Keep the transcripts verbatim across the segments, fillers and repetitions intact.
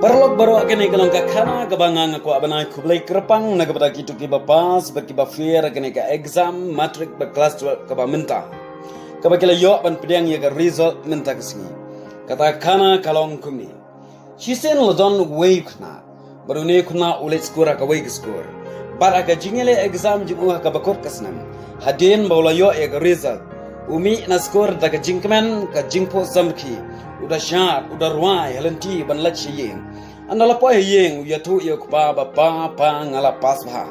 Paralok baroh, kane ka long ka khana kaba nga nga kwah ban ai khublei kyrpang na ka bynta kito kiba pass bad kiba fail ha kane ka exam matric bad class twelve kaba mynta, kaba ki la ïoh ban pdiang ïa ka result mynta ka sngi. Kata ka khana ka long kumne. Shisien la don uwei u khynnah, bad une u khynnah u leit skul ha kawei ka skul. Bad ha ka jingïaleh exam jong u ha kaba kut ka snem, hadien ba u la ïoh ïa ka result, u mih na skul da ka jingkmen, ka jingphohsnam ki, u da shad, u da rwai ha lynti ban leit sha ïing. Haba la poi ha ïing, u ïathuh ïa u kpa ba, "Pa, pa, nga la pass bha."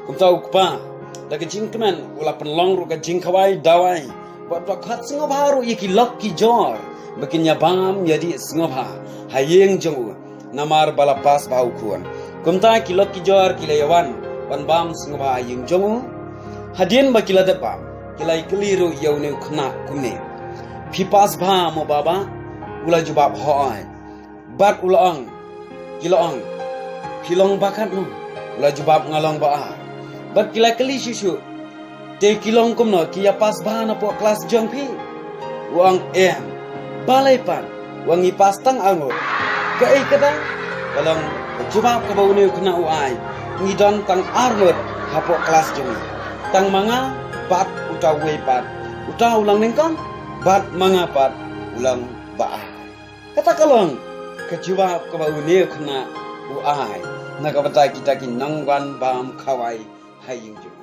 Kumta u kpa, da ka jingkmen, u la pynlong ruh ka jingkhawai dawai, bad u da khot sngewbha ruh ïa ki lok ki jor ba kin ïa bam ïa dih sngewbha ha ïing jong u, namar ba la pass bha u khun. Kumta ki lok ki jor ki la ïa wan ban bam sngewbha ha ïing jong u. Hadien ba ki la dep bam, ki la ïa kylli ruh ïa une u khynnah kumne, "Phi pass bha mo baba?" U la jubab, "Hooid." Bad u la ong, ki la ong, "Phi long ba katno?" U la jubab, "Nga long ba ar." Bad ki la kylli shuh shuh, "Te ki long kumno, ki ïa pass bha na poh klas jong phi?" U ong, "Em." "Balei pat?" "Wa ngi pass tang arngut." "Kaei kata?" Ka long ka jubab kaba une u khynnah u ai, "Ngi don tang arngut ha poh klas jong ngi. Tang ma nga bad uta uwei pat. Uta u long nyngkong, bad ma nga pat u long ba ar." Kata ka long ka jubab kaba une u khynnah u ai na ka bynta kita ki nongwan bam khawai ha ïing jong u.